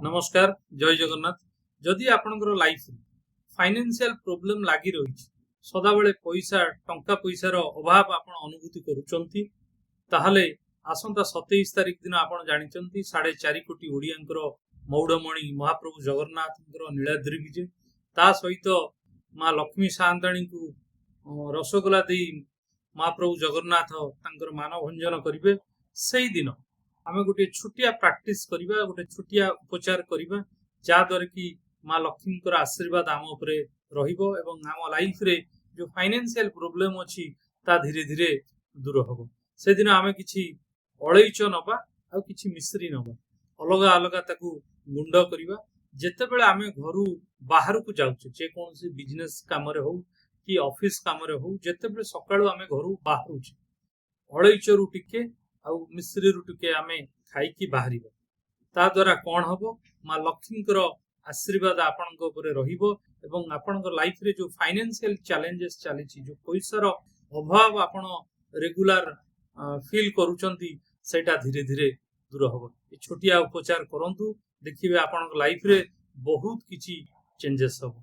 ନମସ୍କାର, ଜୟ ଜଗନ୍ନାଥ। ଯଦି ଆପଣଙ୍କର ଲାଇଫରେ ଫାଇନାନ୍ସିଆଲ ପ୍ରୋବ୍ଲେମ ଲାଗି ରହିଛି, ସଦାବେଳେ ପଇସା, ଟଙ୍କା ପଇସାର ଅଭାବ ଆପଣ ଅନୁଭୂତି କରୁଛନ୍ତି, ତାହେଲେ ଆସନ୍ତା 27 ତାରିଖ ଦିନ ଆପଣ ଜାଣିଛନ୍ତି, 4.5 କୋଟି ଓଡ଼ିଆଙ୍କର ମଉଡମଣି ମହାପ୍ରଭୁ ଜଗନ୍ନାଥଙ୍କର ନୀଳାଦ୍ରି ବିଜେ, ତା ସହିତ ମା ଲକ୍ଷ୍ମୀ ସାଆନ୍ତାଣୀଙ୍କୁ ରସଗୋଲା ଦେଇ ମହାପ୍ରଭୁ ଜଗନ୍ନାଥ ତାଙ୍କର ମାନଭଞ୍ଜନ କରିବେ। ସେଇଦିନ ଆମେ ଗୋଟେ ଛୋଟିଆ ପ୍ରାକ୍ଟିସ କରିବା, ଗୋଟେ ଛୋଟିଆ ଉପଚାର କରିବା, ଯାହାଦ୍ୱାରା କି ମା ଲକ୍ଷ୍ମୀଙ୍କର ଆଶୀର୍ବାଦ ଆମ ଉପରେ ରହିବ ଏବଂ ଆମ ଲାଇଫରେ ଯୋଉ ଫାଇନାନ୍ସିଆଲ ପ୍ରୋବ୍ଲେମ ଅଛି, ତା ଧୀରେ ଧୀରେ ଦୂର ହବ। ସେଦିନ ଆମେ କିଛି ଅଳେଇଚ ନବା ଆଉ କିଛି ମିଶ୍ରି ନବା। ଅଲଗା ଅଲଗା ତାକୁ ଗୁଣ୍ଡ କରିବା। ଯେତେବେଳେ ଆମେ ଘରୁ ବାହାରକୁ ଯାଉଛେ, ଯେକୌଣସି ବିଜନେସ କାମରେ ହଉ କି ଅଫିସ କାମରେ ହଉ, ଯେତେବେଳେ ସକାଳୁ ଆମେ ଘରୁ ବାହାରୁଛେ, ଅଳେଇଚରୁ ଟିକେ ଆଉ ମିଶ୍ରିରୁ ଟିକେ ଆମେ ଖାଇକି ବାହାରିବା। ତା ଦ୍ୱାରା କଣ ହବ? ମା ଲକ୍ଷ୍ମୀଙ୍କର ଆଶୀର୍ବାଦ ଆପଣଙ୍କ ଉପରେ ରହିବ ଏବଂ ଆପଣଙ୍କ ଲାଇଫରେ ଯୋଉ ଫାଇନାନ୍ସିଆଲ ଚ୍ୟାଲେଞ୍ଜେସ୍ ଚାଲିଛି, ଯୋଉ ପଇସାର ଅଭାବ ଆପଣ ରେଗୁଲାର ଫିଲ୍ କରୁଛନ୍ତି, ସେଇଟା ଧୀରେ ଧୀରେ ଦୂର ହବ। ଏ ଛୋଟିଆ ଉପଚାର କରନ୍ତୁ, ଦେଖିବେ ଆପଣଙ୍କ ଲାଇଫରେ ବହୁତ କିଛି ଚେଞ୍ଜେସ୍ ହବ।